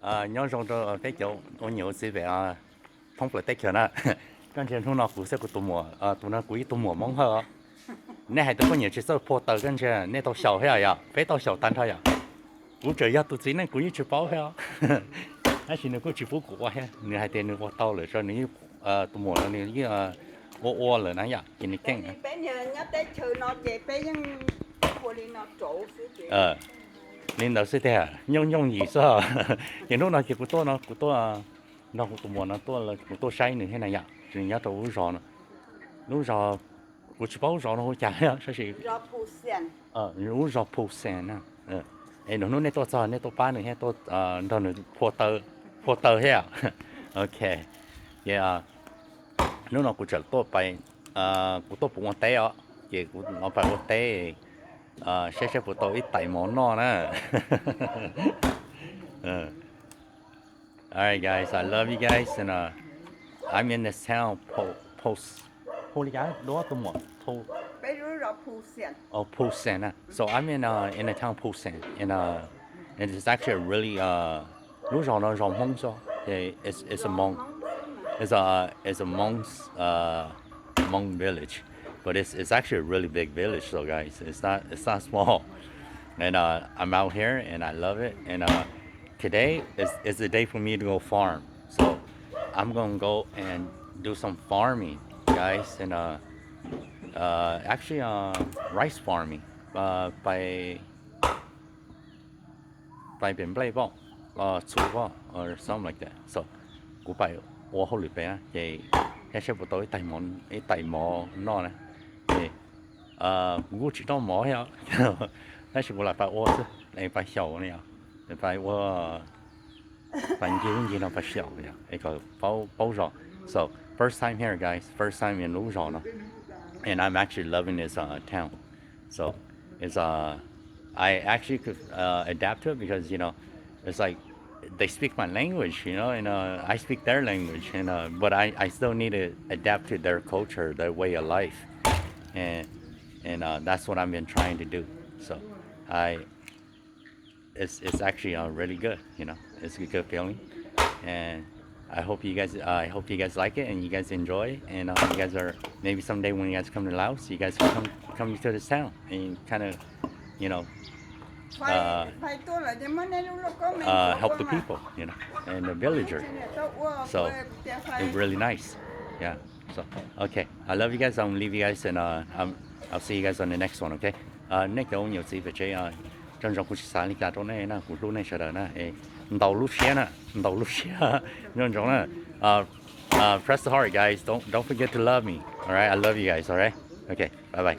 Nyob zoo rau peb cov ua niam ua txiv pem thoob plaws teb chaws na. Koj ntsia hnub no kuv xwb kuv tus muam, tus no kuv ib tug muam Hmoob Hawj os. Nej hais tias poj niam tsis txawj phua taws, koj ntsia nej tau xyaum thiab yom, peb tau xyaum tag nrho yom. Kuv tseem yog tus txiv neej kuv yeej tsis paub thiab os. Tab sis nws kuj tsis pub kuv ua thiab, nws hais tias nws ua tau lawm, nws yeej, tus muam no nws yeej ua ua lawm na yom, ces nws keej. Li ntawd xwb tiag, nyooj nyooj yim xwb. Ces hnub no ces kuv tuaj no, kuv tuaj nrog kuv tus muam no tuaj, kuv tuaj saib nws thiab na yom, nws nyob rau lub zos no. Lub zos, kuv tsis paub lub zos no hu cas thiab, tab sis lub zos Phu Xees na. Es hnub nej tuaj txog nej tuaj pab nws thiab, tuaj nrog nws phua taws thiab. Ok, ces hnub no kuv tseem tuaj pais, kuv tuaj pem ua teb os, ces kuv los pais ua teb saib saib puas tau ib tais mov noj na. All right, guys, I love you guys, and uh, I'm in this town, Po, Po, Po, hu li cas duab tus muam? Po, oh, Pusan. So I'm in uh in the town Pusan, and uh and it's actually a really uh lub zos no zos Hmoob xwb. It's it's a Hmong, it's a it's a Hmong uh Hmong village, but it's it's actually a really big village, so guys, it's not it's not small. And uh I'm out here and I love it. And uh today is is the day for me to go farm. So I'm gonna go and do some farming, guys, and uh uh actually uh rice farming. Uh, pais pais pem nplej pom, txhuv pom, or something like that. So kuv pais ua hauj lwm pem ces saib saib puas tau ib tais mov noj na. Ces kuv kuj tsis noj mov thiab, tab sis kuv lam pais ua xwb, pais xyaum ne, pais ua, pais ncig lub ncig no pais xyaum es kom paub paub zos. So first time here, guys, first time in lub zos no, and I'm actually loving this uh town. So it's uh I actually could uh adapt to it because you know it's like they speak my language, you know, and uh I speak their language, and uh but I I still need to adapt to their culture, their way of life, and and uh that's what I've been trying to do. So I it's it's actually uh really good, you know, it's a good feeling, and I hope you guys uh, I hope you guys like it and you guys enjoy it, and uh, you guys are, maybe someday when you guys come to Laos, you guys can come come to this town and kind of you know uh, uh help the people, you know, and the villager. So it's really nice. Yeah. So okay, I love you guys. I'm gonna leave you guys, and uh, I'm, I'll see you guys on the next one. Okay. Uh, nej cov ua niam txiv pem tsev, nco ntsoov, kuv tsis xav li cas rau nej na, kuv hlub nej sawv daws na. Ntaus lub siab na, ntaus lub siab. Nco ntsoov na. Uh, press the heart, guys. Don't don't forget to love me. All right, I love you guys. All right. Okay. Bye bye.